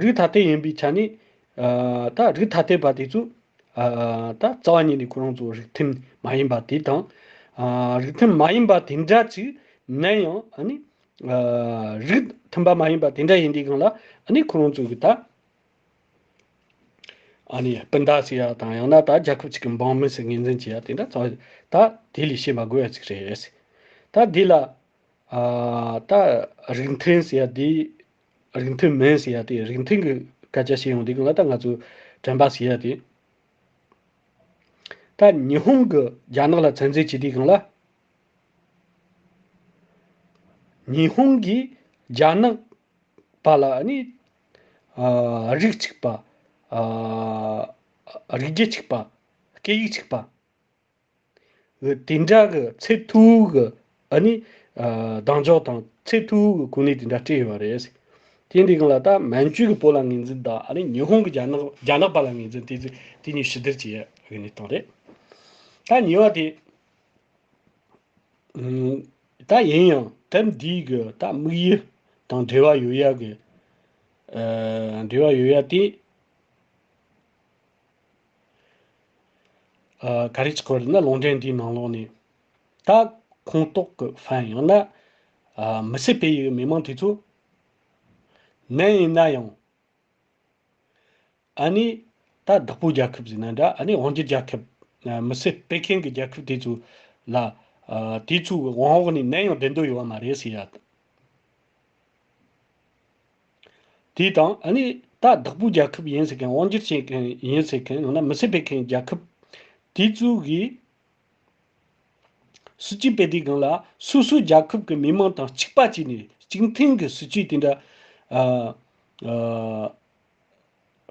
རིགས་ཐ་དད་ཡིན་པའི་ཆ་ནས། ཨ། ད་རིགས་ཐ་དད་པ་དེ་ཚོ། ཨ། ད་རྩ་བ་ཉིད་ནས་ཁོ་རང་ཚོ་རིགས་མཐུན་མ་ཡིན་པ་དེ་དང་། ཨ། རིགས་མཐུན་མ་ཡིན་པ་དེ་འདྲ་ཅིག་ནས་ཡང་ཨ་ནི། ཨ། རིགས་མཐུན་པ་མ་ཡིན་པ་དེ་འདྲ་ཡིན་དུས་སྒང་ལ་ཨ་ནི་ཁོ་རང་ཚོ་གི་ད། ཨ་ནི་སྤུན་ཟླ་ཟེར་ཡ་དང་། ཡང་ན་ད་རྒྱལ་ཁབ་ཅིག་གི་འབངས་མི་ཟེར་ངོས་འཛིན་བྱེད་ཡ་དེ་འདྲ་ཚོ་ད་དེ་ལས་བཤད་མ་དགོས་ཡ་ཅིག་རེད། ད་འདི་ལ། ཨ། ད་རིགས་མཐུན་ཟེར་ཡ་དེ། རིགས་མཐུན་མིན་ཟེར་ཡ་དེ། རིགས་མཐུན་གྱི་སྐད་ཆ་བཤད་ཡོང་དུས་སྒང་ལ་ད་ང་ཚོ་དྲན་པ་ཟེར་ཡ་དེ། ད་ཉི་ཧོང་གིས་རྒྱ་ནག་ལ་བཙན་འཛུལ་བྱེད་དུས་སྒང་ལ། ཉི་ཧོང་གིས་རྒྱ་ནག་པ་ལ་ནི། ཨ། རིགས་གཅིག་པ། ཨ། རིགས་རྒྱུད་གཅིག་པ། སྐད་ཡིག་གཅིག་པ། དེ་འདྲ་གི་ཚད་མཐོ་བོ་གི་ཨ་ནི། ཨ། གདེང་འཇོག་དང་ཚད་མཐོ་བོ་གི་གོ་གནས་དེ་འདྲ་སྤྲད་ཡོད་རེད། དེ་འདི་གང་ལ་ད་མན་ཇུ་གི་བོད་ལ་ངོས་འཛིན་དང་ཨ་ནི་ཉི་ཧོང་གི་རྒྱ་ནག་རྒྱ་ནག་པ་ལ་ངོས་འཛིན་དེ་ཚོ་དེ་གཉིས་ཕྱི་བསྡུར་བྱེད་ཡ་གི་གནས་སྟངས་རེད། ད་གཉིས་པ་དེ། ཨུམ། ད་ཡིན་ཡང་དེབ་འདིའི་གི་ད་དམིགས་ཡུལ་དང་འབྲེལ་བ་ཡོད་ཡ་གི། ཨ། འབྲེལ་བ་ཡོད་ཡ་དེ། ཨ། ག་རེ་ཆགས་ཀྱི་ཡོད་ན། ལུང་འདྲེན་འདིའི་ནང་ལོགས་ནས་ད་ཁོངས་གཏོགས་ཀྱི་ཧྥན་ཡང་ན། ཨ། མི་སེར་སྤེལ་ཡུལ་མི་མང་དེ་ཚོ་ནན་ཡིན་ན་ཡང་། ཨ་ནི་ད་བདག་པོ་རྒྱལ་ཁབ་ཟེར་ན་འདྲ། ཨ་ནི་དབང་སྒྱུར་རྒྱལ་ཁབ། ཨ། མི་སེར་སྤེལ་མཁན་གྱི་རྒྱལ་ཁབ་དེ་ཚོ་ལ། ཨ། དེ་ཚོའི་དབང་འོག་ནས་ནན་ཡང་བསྡད་འདོད་ཡོད་པ་མ་རེད་ཟེར་ཡ། དེ་དང་ཨ་ནི་ད་བདག་པོ་རྒྱལ་ཁབ་ཡིན་ཟེར་མཁན། དབང་སྒྱུར་བྱེད་མཁན་ཡིན་ཟེར་མཁན། ཡང་ན་མི་སེར་སྤེལ་མཁན་རྒྱལ་ཁབ་དེ་ཚོ་གིས་སྲིད་ཇུས་སྤེལ་དུས་སྒང་ལ་སོ་སོའི་རྒྱལ་ཁབ་ཀྱི་མི་མང་དང་གཅིག་པ་བྱས་ནས་གཅིག་མཐུན་གྱི་སྲིད་ཇུས་དེ་འདྲ། ཨ། ཨ།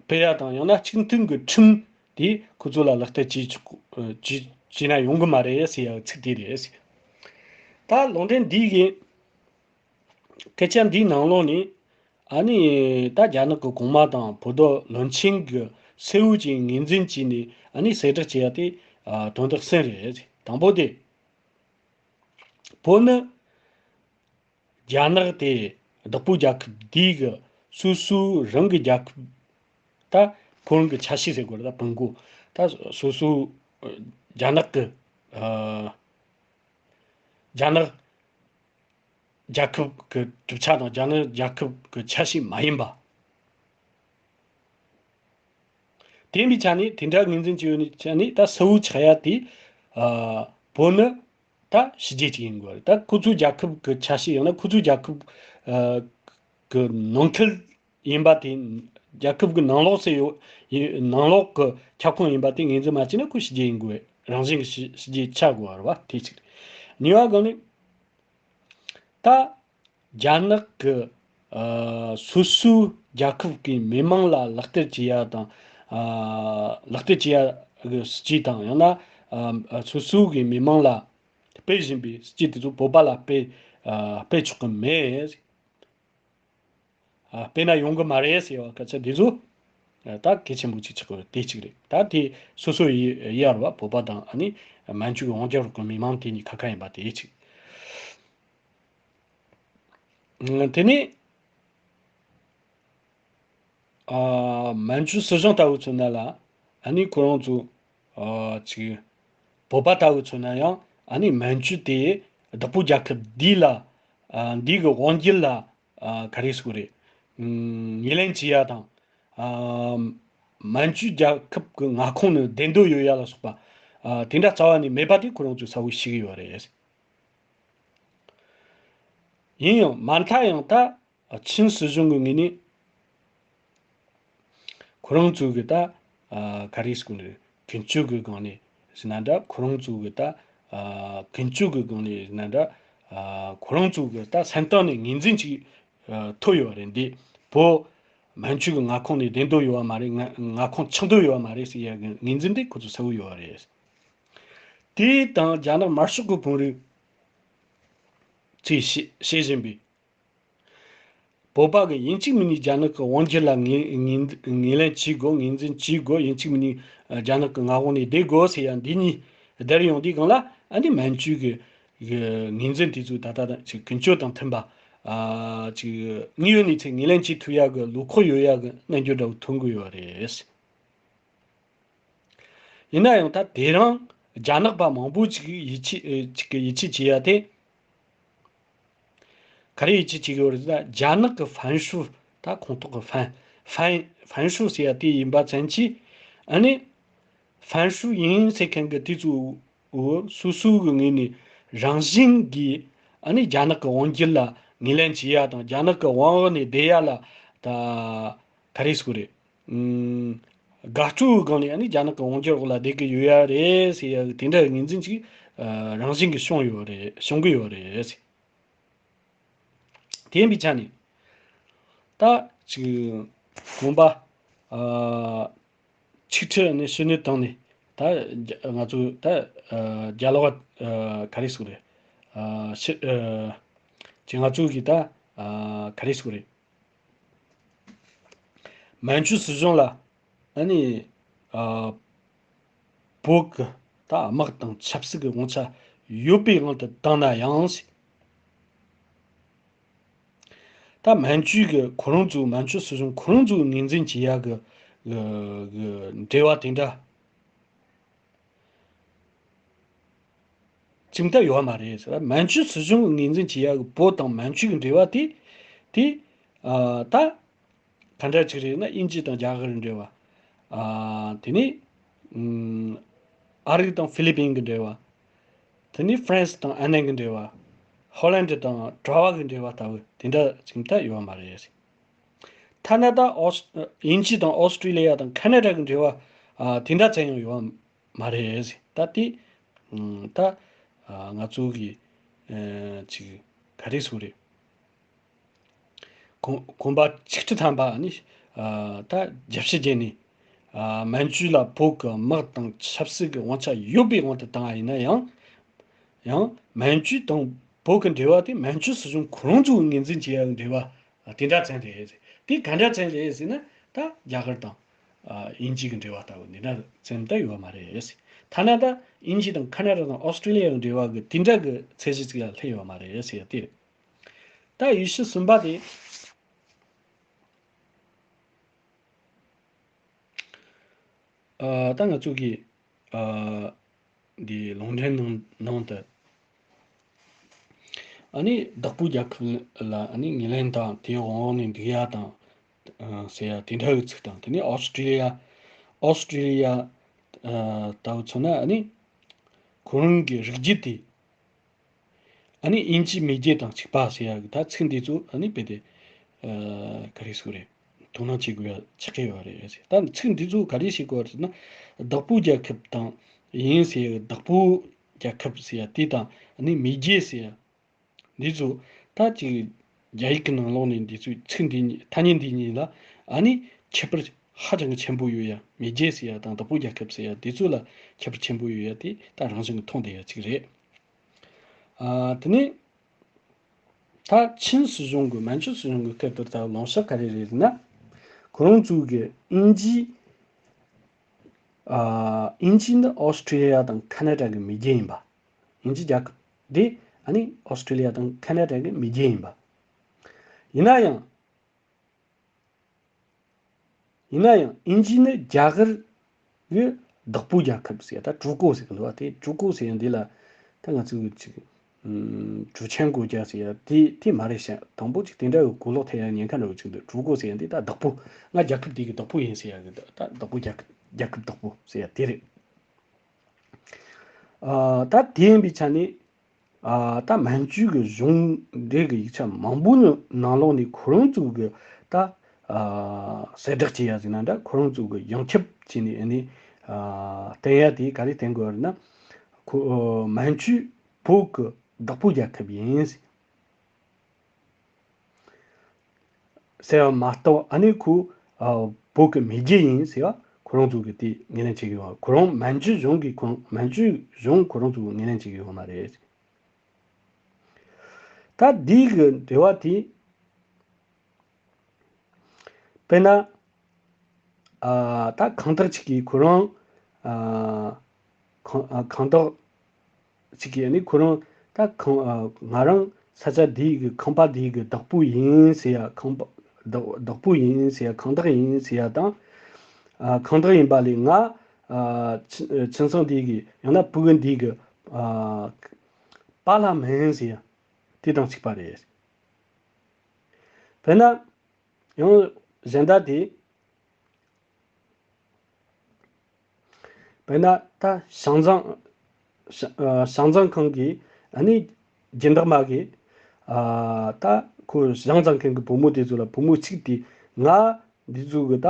སྤེལ་ཡ་དང་། ཡང་ན་གཅིག་མཐུན་གྱི་ཁྲིམས་དེ་ཁོ་ཚོ་ལ་ལག་བསྟར་བྱེད་ཆོག་། ཨ། བྱེད་བྱས་ན་ཡོང་གི་མ་རེད་ཟེར་ཡ་ཚིག་དེ་རེད། ད་ལུང་འདྲེན་འདི་གི་སྐད་ཆ་འདིའི་ནང་ལོགས་ནས་ཨ་ནི་ད་རྒྱ་ནག་གི་གོང་མ་དང་བོ་དོ་བློན་ཆེན་གྱི་གསལ་བོ་ཅིག་ངོས་འཛིན་བྱས་ནས་ཨ་ནི་གསལ་བསྒྲགས་བྱས་ཡ་དེ། ཨ། དོན་དག་གསུམ་རེད། དང་པོ་དེ། བོད་ནི་རྒྱ་ནག་དེ་བདག་པོའི་རྒྱལ་ཁབ་དེའི་གི་སོ་སོའི་རང་གི་རྒྱལ་ཁབ། ད་ཁོ་རང་གི་ཆ་ཤས་ཟེར་དགོས་རེད། ད་བོན་གོ་ད་སོ་སོའི་རྒྱ་ནག་གི། ཨ། རྒྱ་ནག་རྒྱལ་ཁབ་ཀྱི་གྲུབ་ཆ་དང་རྒྱ་ནག་རྒྱལ་ཁབ་ཀྱི་ཆ་ཤས་མ་ཡིན་པ། དེ་ཡིན་པའི་ཆ་ནས། དེ་འདྲ་ངོས་འཛིན་བྱས་ཡོད་ནི་ཆ་ནས། ད་གསལ་བོ་ཆགས་ཡ་དེ། ཨ། བོད་ནི་ད་ཕྱི་རྒྱལ་ཅིག་ཡིན་དགོས་རེད། ད་ཁོ་ཚོའི་རྒྱལ་ཁབ་ཀྱི་ཆ་ཤས། ཡང་ན་ཁོ་ཚོའི་རྒྱལ་ཁབ། ཨ། ཀྱི་ནང་ཁུལ་ཡིན་པ་དེ། རྒྱལ་ཁབ་ཀྱི་ནང་ལོགས་སུ་ཡོད། ཡིན། ནང་ལོགས་ཀྱི་ཁྱབ་ཁོངས་ཡིན་པ་དེ་ངོས་འཛིན་མ་བྱས་ན་ཁོ་ཕྱི་རྒྱལ་ཡིན་དགོས། རང་བཞིན་གྱི་ཕྱི་ཕྱི་རྒྱལ་ཆགས་དགོས་པ་རེད་བ། དེ་གཅིག་རེད། གཉིས་པ་གང་ནི། ད་རྒྱ་ནག་གི་ཨ་སོ་སོའི་རྒྱལ་ཁབ་ཀྱི་མི་མང་ལ་ལག་བསྟར་བྱེད་ཡ་དང་། ཨ་ལག་བསྟར་བྱེད་ཡ་གི་སྲིད་ཇུས་དང་། ཡང་ན་ཨ་སོ་སོ་གི་མི་མང་ལ་སྤེལ་བཞིན་པའི་སྲིད་ཇུས་དེ་ཚོ་བོད་པ་ལ་སྤེལ་ཨ་སྤེལ་ཆོག་གི་མེད། ཨ་སྤེལ་ན་ཡོང་གི་མ་རེད་ཟེར་བ་སྐད་ཆ་འདི་ཚོ་ཨ་ད་གལ་ཆེན་པོ་ཅིག་ཆགས་ཀྱི་རེད། དེ་གཅིག་རེད། ད་དེ་སོ་སོ་ཡི་ཡར་བ་བོད་པ་དང་ཨ་ནི་མན་ཇུ་གི་དབང་སྒྱུར་གི་མི་མང་དེ་གཉིས་ཁ་ཁ་ཡིན་པ་དེ་གཅིག་དེ་ནས་ཨ་མན་ཇུ་སྲིད་གཞུང་ལྟ་བུ་མཚོན་ན་ལ་ཨ་ནི་ཁོ་རང་ཚོ་ཨ་ཅིག་བོད་པ་ལྟ་བུ་མཚོན་ན་ཡང་ཨ་ནི་མན་ཇུ་དེ་བདག་པོ་རྒྱལ་ཁབ་འདི་ལ་ཨ་འདི་གི་དབང་སྒྱུར་ལ་ཨ་ག་རེ་ཟེར་དགོས་རེད། ཨམ་ངོས་ལེན་བྱེད་ཡ་དང་། ཨ་མན་ཇུ་རྒྱལ་ཁབ་ཀྱི་མངའ་ཁོངས་ནས་བདེ་འདོད་ཡོད་ཡ་ལ་སོགས་པ། ཨ་དེ་འདྲ་རྩ་བ་ནས་མེད་པ་དེ་ཁོ་རང་ཚོས་གསལ་བོ་ཤེས་ཀྱི་ཡོད་རེད། ཡིན་ཡང་མ་མཐའ་ཡང་ད་ཨ་ཆིན་སྲིད་གཞུང་གི་ངོས་ནས་ཁོ་རང་ཚོ་གི་ད་ཨ་ག་རེ་ཟེར་དགོས་རེད། ཀུན་སྤྱོད་ཀྱི་སྒང་ནས་ཟེར་ན་འདྲ། ཁོ་རང་ཚོ་གི་ད་ཨ་ཀུན་སྤྱོད་ཀྱི་སྒང་ནས་ཟེར་ན་འདྲ། ཨ་ཁོ་རང་ཚོ་གི་ད་སེམས་གཏིང་ནས་ངོས་འཛིན་ཅིག་ཨ་ཐོབ་ཡོད་རེད། འདི་བོད་མན་ཇུ་གི་མངའ་ཁོངས་ནས་བདེ་འདོད་ཡོད་པ་མ་རེད། མངའ་མངའ་ཁོངས་ཆགས་འདོད་ཡོད་པ་མ་རེད་ཟེར་ཡ་གི་ངོས་འཛིན་དེ་ཁོ་ཚོ་གསལ་བོ་ཡོད་རེད། དེ་དང་རྒྱ་ནག་དམར་ཤོག་གི་དཔོན་རིགས་ཚོས་བཤད་བཤད་བཞིན་པའི་བོད་པ་གི་ཡིན་གཅིག་མིན་གཉིས་རྒྱ་ནག་གི་དབང་སྒྱུར་ལ་ངོས་ངོས་ངོས་ལེན་བྱེད་དགོས། ངོས་འཛིན་བྱེད་དགོས། ཡིན་གཅིག་མིན་གཉིས་རྒྱ་ནག་གི་མངའ་འོག་ནས་བསྡད་དགོས་ཟེར་ཡ་འདི་གཉིས་བསྡད་ཡོང་དུས་སྒང་ལ་ཨ་ནི་མན་ཇུ་གི་གི་ངོས་འཛིན་དེ་ཚོ་ད་ལྟ་ཅིག་ཀུན་སྤྱོད་དང་མཐུན་པ། ཨ་ཅིག་དངོས་ཡོད་གནས་ཚུལ་ངོས་ལེན་བྱེད་ཐུབ་ཡ་གི་ལུགས་ཁོ་ཡོད་ཡ་གི་རྣམ་འགྱུར་འདྲ་བོ་ཐོན་གི་ཡོད་རེད། ཡིན་ན་ཡང་ད་དེ་རིང་རྒྱ་ནག་པ་མང་པོ་ཅིག་ཡིད་ཆེས་ཨེ་ཅིག་གི་ཡིད་ཆེས་བྱེད་ཡ་དེ། ག་རེ་ཡིད་ཆེས་བྱེད་ཀྱི་ཡོད་རེད་ཟེར་ན། རྒྱ་ནག་གི་ཧྥན་ཧྲུའུ། ད་ཁོང་ཐོག་གི་ཧྥན་ཧྥན་ཧྥན་ཧྲུའུ་ཟེར་ཡ་དེ་ཡིན་པ་ཙམ་གྱིས། ཨ་ནི་ཧྥན་ཧྲུའུ་ཡིན་ཟེར་མཁན་གྱི་དེ་ཚོ་འོ་སོ་སོ་གི་ངོས་ནས་རང་བཞིན་གྱིས་ཨ་ནི་རྒྱ་ནག་གི་དབང་སྒྱུར་ལ་ངོས་ལེན་བྱེད་ཡ་དང་། རྒྱ་ནག་གི་དབང་འོག་ནས་བསྡད་ཡ་ལ་ད་ག་རེ་ཟེར་དགོས་རེད། ཨུམ། དགའ་སྤྲོའི་སྒང་ནས་ཨ་ནི་རྒྱ་ནག་གི་དབང་སྒྱུར་འོག་ལ་བསྡད་ཀྱི་ཡོད་ཡ་རེད་ཟེར་ཡ་གི་དེ་འདྲ་ངོས་འཛིན་ཅིག་ཨ་རང་བཞིན་གྱིས་བྱུང་ཡོད་རེད། བྱུང་གི་ཡོད་རེད། དེ་ཡིན་པའི་ཆ་ནས་ད་ཅིག་གོམ་པ་ཨ་ཆིག་ཁྲི་ནས་ཕྱི་སྣོད་བཏང་ནས་ད་རྒྱ་ང་ཚོ་ད་ཨ་རྒྱ་ལོག་ཨ་ག་རེ་ཟེར་དགོས་རེད། ཨ་ཕྱི་ཨ་ཅིག་ང་ཚོ་གི་ད་ཨ་ག་རེ་ཟེར་དགོས་རེད། མན་ཇུ་སྲིད་གཞུང་ལ་ཨ་ནི་ཨ་བོད་ཀྱི་ད་དམག་དང་ཆབ་སྲིད་ཀྱི་དབང་ཆ་ཡོད་པའི་དབང་དུ་བཏང་ན་ཡང་། ད་མན་ཇུ་གི་ཁོ་རང་ཚོའི་མན་ཇུ་སྲིད་གཞུང་ཁོ་རང་ཚོའི་ངོས་འཛིན་བྱེད་ཡག་གི་གི་གི་འབྲེལ་བ་དེ་འདྲ་ཅིག་ད་ཡོད་མ་རེད་ཟེར། མན་ཇུ་སྲིད་གཞུང་གི་ངོས་འཛིན་བྱེད་ཡག་གི་བོད་དང་མན་ཇུ་གི་འབྲེལ་བ་དེ་དེ་ཨ་ད་ག་འདྲ་ཅིག་རེད་ན། དབྱིན་ཇི་དང་རྒྱ་གར་གྱི་འབྲེལ་བ། ཨ་དེ་ནས་ཨུམ་ཨ་རི་དང་ཧྥི་ལི་པིན་གྱི་འབྲེལ་བ། དེ་ནས་ཧྥ་རན་སི་དང་ཨ་ནན་གྱི་འབྲེལ་བ། ཧོ་ལན་ཌི་དང་གྲྭ་བ་གི་འབྲེལ་བ་ལྟ་བུ་དེ་འདྲ་ཅིག་ད་ཡོད་མ་རེད། ཐ་ན་ད་ཨོ་དབྱིན་ཇི་དང་ཨོ་སི་ཀྲི་ལི་ཡ་དང་ཁ་ན་ཌ་གི་འབྲེལ་བ་ཨ་དེ་འདྲ་ཙམ་ཡང་ཡོད་མ་རེད། ད་དེ་ཨུམ་ད་ཨ་ང་ཚོ་གི་ཨ་ཅིག་ག་རེ་ཟེར་དགོས་རེད། གོམ་གོམ་པ་ཆིག་ཁྲི་ཐམ་པ་ནི་ཨ་ད་རྒྱབ་བཤད་བརྒྱབ་ནས། ཨ་མན་ཇུ་ལ་བོད་ཀྱི་དམག་དང་ཆབ་སྲིད་ཀྱི་དབང་ཆ་ཡོད་པའི་དབང་དུ་བཏང་བ་ཡིན་ན་ཡང་། ཡང་མན་ཇུ་དང་བོད་ཀྱི་འབྲེལ་བ་དེ་མན་ཇུ་སྲིད་གཞུང་ཁོ་རང་ཚོས་ངོས་འཛིན་བྱེད་ཡག་གི་འབྲེལ་བ་དེ་འདྲ་ཙམ་རེད། དེ་ག་འདྲ་ཙམ་རེད་ཟེར་ན། ད་རྒྱ་གར་དང་ཨ་དབྱིན་ཇི་གི་འབྲེལ་བ་ལྟ་བུ་འདི་འདྲ་ཙམ་ད་ཡོད་མ་རེད། ཐ་ན་ད་དབྱིན་ཇི་དང་ཁ་ན་ཌ་དང་ཨོ་སི་ཀྲི་ལི་ཡ་གི་འབྲེལ་བ་གི་དེ་འདྲ་གི་ཚད་གཞི་ཅིག་ལ་སླེབས་ཡོད་མ་རེད་ཟེར་ཡ་དེ་རེད། ད་ཡུལ་ཤུལ་གསུམ་པ་དེ། ཨ་ད་ང་ཚོ་གི་ཨ་འདི་ལུང་འདྲེན་ནང་ནང་དུ་ཨ་ནི་བདག་པོའི་རྒྱལ་ཁབ་ལ་ཨ་ནི་ངོས་ལེན་དང་དེའི་འོག་ནས་འདུག་ཡ་དང་ཨ་ཟེར་ཡ་དེ་འདྲ་གི་ཚིག་དང་། དེ་ནས་ཨོ་སི་ཀྲི་ལི་ཡ་ཨོ་སི་ཀྲི་ལི་ཡ་ཨ་ལྟ་བུ་མཚོན་ན་ཨ་ནི་ཁོ་རང་གི་རིགས་རྒྱུད་དེ། ཨ་ནི་དབྱིན་ཇིའི་མེས་རྒྱལ་དང་གཅིག་པ་ཟེར་ཡག་གི་ད་ཚིག་འདི་ཚོ་ཨ་ནི་རྦད་དེ་ཨ་ག་རེ་ཟེར་དགོས་རེད། དོ་སྣང་བྱེད་དགོས་ཡ་ཆགས་ཀྱི་ཡོད་རེད་ཟེར། ད་ཚིག་འདི་ཚོ་ག་རེ་བྱེད་དགོས་རེད་ཟེར་ན། བདག་པོའི་རྒྱལ་ཁབ་དང་ ཡིན་ཟེར་ཡ་བདག་པོ་རྒྱལ་ཁབ་ཟེར་ཡ་དེ་དང་ཨ་ནི་མེས་རྒྱལ་ཟེར་ཡ། འདི་ཚོ་ད་ཅིག་རྒྱ་ཡིག་གི་ནང་ལོགས་ནས་འདི་ཚོའི་ཚིག་འདི་གཉིས་ཐ་སྙད་འདི་གཉིས་ལ་ཨ་ནི་ཁྱད་པར་ཧ་ཅང་གི་ཆེན་པོ་ཡོད་ཡ། མེས་རྒྱལ་ཟེར་ཡ་དང་བདག་པོ་རྒྱལ་ཁབ་ཟེར་ཡ་འདི་ཚོ་ལ་ཁྱད་པར་ཆེན་པོ་ཡོད་ཡ་དེ་ད་རང་བཞིན་གྱི་མཐོང་བསྡད་ཡ་ཅིག་རེད། ཨ་དེ་ནས་ད་ཆིན་སྲིད་གཞུང་གི་མན་ཇུ་སྲིད་གཞུང་གི་སྐབས་དེར་ད་ལངས་ཕྱོགས་ག་རེ་རེད་ཟེར་ན། ཁོ་རང་ཚོ་གི་དབྱིན་ཇི། ཨ་དབྱིན་ཇི་ནི་ཨོ་སི་ཀྲི་ལི་ཡ་དང་ཁ་ན་ཌ་གི་མེས་རྒྱལ་ཡིན་པ། དབྱིན་ཇི་རྒྱལ་ཁབ་དེ་ཨ་ནི་ཨོ་སི་ཀྲི་ལི་ཡ་དང་ཁ་ན་ཌ་གི་མེས་རྒྱལ་ཡིན་པ། ཡིན་ན་ཡང་། ཡིན་ན་ཡང་དབྱིན་ཇི་ནི་རྒྱ་གར་གི་བདག་པོ་རྒྱལ་ཁབ་ཟེར་ཡ། ད་ཀྲུའུ་ཀོ་ཟེར་གི་འདུག་བ། དེ་ཀྲུའུ་ཀོ་ཟེར་ཡ་འདི་ལ་ད་ང་ཚོས་ཅིག་ཀྲུའུ་ཆན་གོ་རྒྱལ་ཟེར་ཡ་དེ་དེ་མ་རེད་ཤག་དང་པོ་ཅིག་དེ་འདྲ་གི་གོ་ལོག་ཐེབས་ཡ་ཉེན་ཁ་འདྲ་བོ་ཅིག་འདུག་ཀྲུའུ་ཀོ་ཟེར་ཡ་འདི་ད་བདག་པོ། ང་རྒྱལ་ཁབ་དེ་གི་བདག་པོ་ཡིན་ཟེར་ཡ་གི། ད་བདག་པོ་རྒྱལ་ཁབ། རྒྱལ་ཁབ་བདག་པོ་ཟེར་ཡ་དེ་རེད། ཨ་ད་དེ་ཡིན་པའི་ཆ་ནས། ཨ་ད་མན་ཇུ་གི་གཞུང་འབྲེལ་གི་ཡིག་ཆ་མང་པོ་ནི་ནང་ལོགས་ནས་ཁོ་རང་ཚོ་གི་ད་ཨ་གསལ་བསྒྲགས་བྱེད་ཡ་ཟིག་ན་འདྲ། ཁོ་རང་ཚོ་གི་ཡོངས་ཁྱབ་བྱས་ནས་ཨ་ནི་ཨ་བསྟན་ཡ་དེ་ག་རེ་བསྟན་དགོས་རེད་ན། ཁོ་ཨ་མན་ཇུ་བོད་གི་བདག་པོ་རྒྱལ་ཁབ་ཡིན་ཟེར་བ་མ་གཏོགས། ཨ་ནི་ཁོ་ཨ་བོད་ཀྱི་མེས་རྒྱལ་ཡིན་ཟེར་བ་ཁོ་རང་ཚོ་གིས་དེ་ངོས་ལེན་བྱེད་ཀྱི་ཡོད། ཁོ་རང་མན་ཇུ་གཞུང་གིས་ཁོ་རང་མན་ཇུ་གཞུང་ཁོ་རང་ཚོ་ངོས་ལེན་བྱེད་ཀྱི་ཡོད་མ་རེད། ད་འདི་གི་འབྲེལ་བ་དེ། དཔེར་ན། ཨ་ད་ཁང་བདག་ཅིག་གིས་ཁོ་རང་ཨ་ཁང་ཨ་ཁང་བདག་ཅིག་གིས་ནི་ཁོ་རང་ད་ཁང་ཨ་ང་རང་ས་ཆ་འདིའི་གི་ཁང་པ་འདིའི་གི་བདག་པོ་ཡིན་ཟེར་ཡ། ཁང་པ་བདག་བདག་པོ་ཡིན་ཟེར་ཡ། ཁང་བདག་ཡིན་ཟེར་ཡ་དང་། ཨ་ཁང་བདག་ཡིན་པ་ལས་ང་ཨ་ཁྱིམ་ཁྱིམ་ཚང་འདིའི་གི་ཡང་ན་ཕྲུ་གུ་འདིའི་གི་ཨ་པཱ་ལགས་མིན་ཟེར་ཡ། དེ་དང་གཅིག་པ་རེད། དཔེར་ན། ཡང་གཞན་དག་དེ། དཔེར་ན་ད་ཞང་ཚང་ཞང་ཨ་ཞང་ཚང་ཁང་གི་ཨ་ནི་སྦྱིན་བདག་མ་གིས་ཨ་ད་ཁོ་ཞང་ཚང་ཁང་གི་བུ་མོ་དེ་ཚོ་ལ། བུ་མོ་གཅིག་དེ་ང་འདི་ཚོ་གི་ད་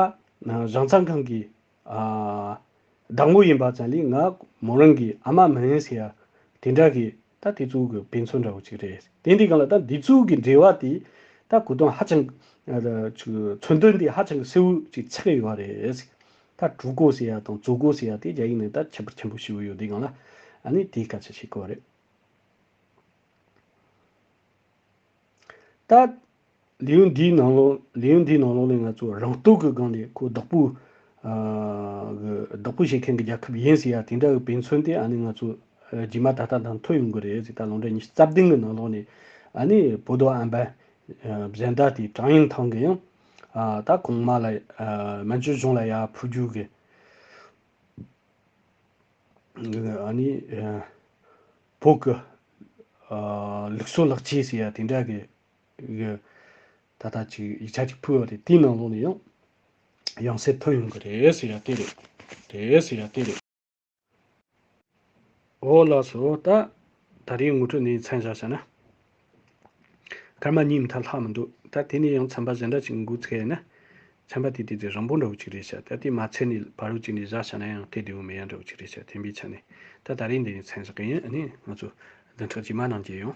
ཞང་ཚང་ཁང་གི་ཨ་བདག་མོ་ཡིན་པ་ཙམ་ལས་ང་མོ་རང་གི་ཨ་མ་མིན་ཟེར་ཡ་དེ་འདྲ་གི་ད་དེ་ཚོ་གི་དཔེ་མཚོན་འདྲ་བོ་ཅིག་རེད། དེ་འདི་གང་ལ་ད་འདི་ཚོ་གི་འབྲེལ་བ་དེ་ད་གོ་དོན་ཧ་ཅང་ཨ་ཅིག་མཚོན་དོན་དེ་ཧ་ཅང་གི་གསལ་བོ་ཅིག་ཆགས་ཡོད་རེད། ད་ཀྲུའུ་ཀོ་ཟེར་ཡ་དང་ཙུའུ་ཀོ་ཟེར་ཡ་དེ་རྒྱ་ཡིག་ནས་ད་ཁྱད་པར་ཆེན་པོ་ཞིག་ཡོད། དེ་གང་ལ་ཨ་ནི་དེའི་སྐད་ཆ་བཤད་དགོས་རེད། ད་ལེའུ་འདིའི་ནང་ལོགས། ལེའུ་འདིའི་ནང་ལོགས་ནས་ང་ཚོ་རང་སྟོབས་ཀྱི་སྒང་ནས་ཁོ་བདག་པོ་ཨ་གི་བདག་པོ་བྱེད་མཁན་གྱི་རྒྱལ་ཁབ་ཡིན་ཟེར་ཡ་དེ་འདྲ་གི་དཔེ་མཚོན་དེ་ཨ་ནི་ང་ཚོ་ཨ་རྗེས་མ་ད་ལྟ་དང་ཐོན་ཡོང་གི་རེད་ཟེར། ད་ལུང་འདྲེན་ཉི་ཤུ་རྩ་བདུན་གི་ནང་ལོགས་ནས་ཨ་ནི་བོ་དོ་ཨན་པན་ཨ་གཞན་དག་དེ་ཀྲང་ཡིན་ཐང་གི་ཡང་ཨ་ད་གོང་མ་ལ་ཨ་མན་ཇུ་གཞུང་ལ་ཡར་ཕུལ་རྒྱུ་གི་ཨ་ནི་ཨ་བོད་ཀྱི་ཨ་ལུགས་སྲོལ་ལག་ཁྱེར་ཟེར་ཡ་དེ་འདྲ་གི་གི་ད་ལྟ་ཅིག་ཡིག་ཆ་ཅིག་ཕུལ་བ་རེད། དེའི་ནང་ལོགས་ནས་ཡང་ཡང་སེ་ཐོན་ཡོང་གི་རེད་ཟེར་ཡ་དེ་རེད། རེད་ཟེར་ཡ་དེ་རེད། འོ་ལགས་སོ། ད་ད་རེས་ངོ་སྤྲོད་འདི་མཚམས་བཞག་བྱས་ན། སྐར་མ་གཉིས་མཐའ་ལྷག་མི་འདུག་ད་དེ་ནས་ཡང་ཚན་པ་གཞན་འདྲ་ཅིག་འགོ་ཚུགས་ཡིན་ན། ཚན་པ་དེ་དེ་དེ་རིང་པོ་འདྲ་བོ་ཅིག་རེད་ཤག་ད་དེ་མ་ཚད་ནས་ཕ་རོལ་ཅིག་ནས་བཞག་བྱས་ན་ཡང་དེ་བདེ་བོ་མེད་ཡ་འདྲ་བོ་ཅིག་རེད་ཤག་དེ་འདྲའི་ཆ་ནས་ད་ད་རེས་འདི་ནས་མཚམས་བཞག་གི་ཡིན། ཨ་ནི་ང་ཚོ་བདུན་ཕྲག་རྗེས་མ་ནང་མཇལ་ཡོང་།